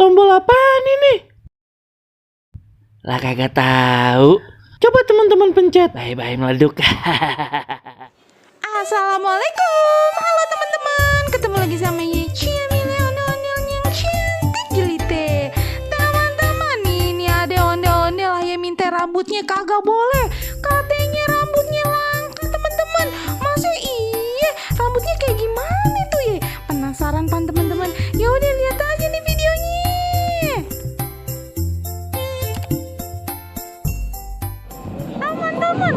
Tombol apaan ini? Lah kagak tahu. Coba teman-teman pencet. Bye-bye meleduk. Assalamualaikum, halo teman-teman. Ketemu lagi sama Yecia Mile ondel-ondel yang cantik jelite. Teman-teman, ini ada ondel-ondel ayah minta rambutnya kagak boleh. Katanya rambutnya langka teman-teman. Masa iya rambutnya kayak gimana tuh ya? Penasaran pan teman-teman? Ya udah lihat aja nih videonya. Teman-teman,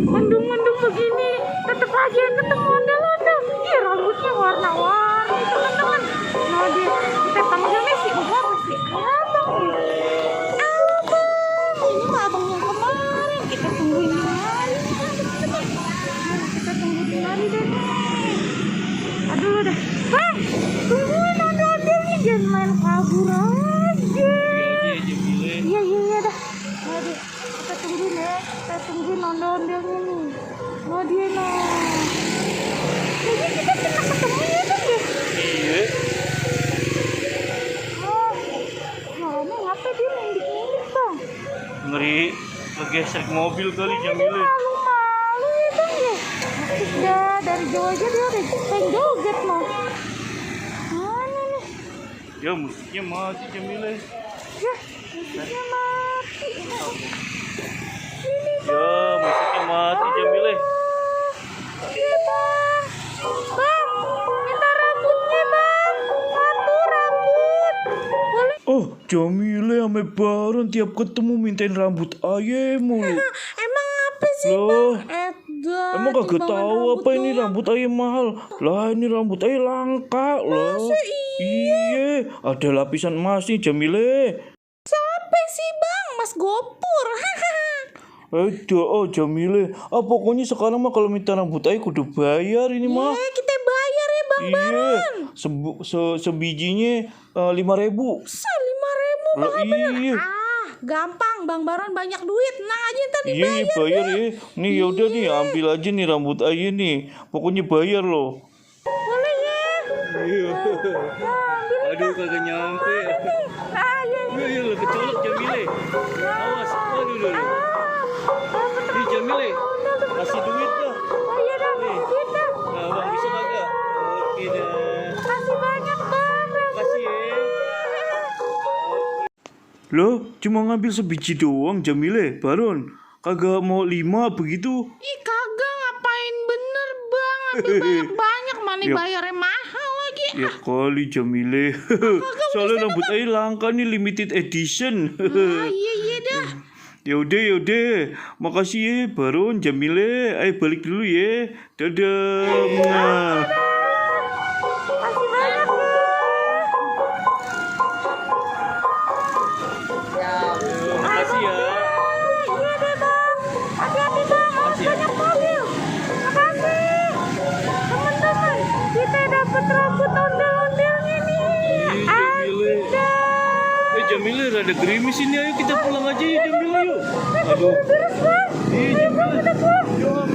mendung-mendung begini tetap aja ketemu ondel-ondel. Iya rambutnya warna-warni teman-teman. Nah dia kita panggilnya si Uga si Abang. Abang, ini mah abang yang kemarin. Kita tungguin lagi teman-teman. Nah, kita tungguin lagi deh. Aduh udah. Bang, tungguin ondel-ondelnya jangan main kabur aja. Iya dah. Aduh, kita tungguin ya. Kita tungguin ondel-ondelnya nih. Oh dia no. Kayaknya kita pernah ketemu ya kan ya? Iya. Oh, mana ngapa dia mendik-mendik bang? Ngeri ngegesek mobil kali Jamile. Malu-malu ya bang ya? Asik dah, dari jauh aja dia udah pengen joget loh. Mana nih? Ya musiknya mati Jamile. Ya, musiknya mati. Ini Ya musiknya mati Jamile. iya bang. Bang, minta rambutnya bang. Satu rambut. Boleh? Oh Jamile ame Baron tiap ketemu mintain rambut ayah mulu. Emang apa sih Loh, bang? emang kagak tahu apa ini rambut ayah mahal. Lah ini rambut ayah langka loh. Iya, ada lapisan emas nih Jamile. Siapa sih bang? Mas Gopur. Oh Jamile, pokoknya sekarang mah kalau minta rambut ayah kudu bayar ini mah. Kita bayar ya bang. Iya, sebijinya 5.000. 5.000 Lah iya. Gampang bang Baron banyak duit. Nah aja ntar Iya, dibayar. bayar ya. Nih yaudah nih, ambil aja nih rambut ayah nih. Pokoknya bayar loh. Boleh ya. Iya. Aduh kagak nyampe. Iya, lo kecolok Jamile. Awas, aduh. Nih Jamile, kasih duit dah. Oh iya dah. Nih. Duit dah. Nah, bang bisa kagak? Oke dah. Kasih banyak bang. Kasih ya. Loh, cuma ngambil sebiji doang Jamile, Baron. Kagak mau 5 begitu? Ih kagak ngapain bener bang. Ambil banyak-banyak. Mana Ya. bayarnya mahal lagi. Ya kali Jamile. Soalnya rambut ayah langka nih limited edition. Iya dah. Yaudah. Makasih ya Baron, Jamile. Ayo balik dulu ya. Dadah. Nah. Kasih banyak bang. Makasih ya. Iya deh bang. Hati-hati bang. Awas banyak mobil. Makasih. Teman-teman, kita dapat rambut ondel-ondelnya nih. Jamile. Jamile rada gerimis ini. Ayo kita pulang aja ya Jamile yuk. Aduh. Beres bang. Iya Jamile. Yuk.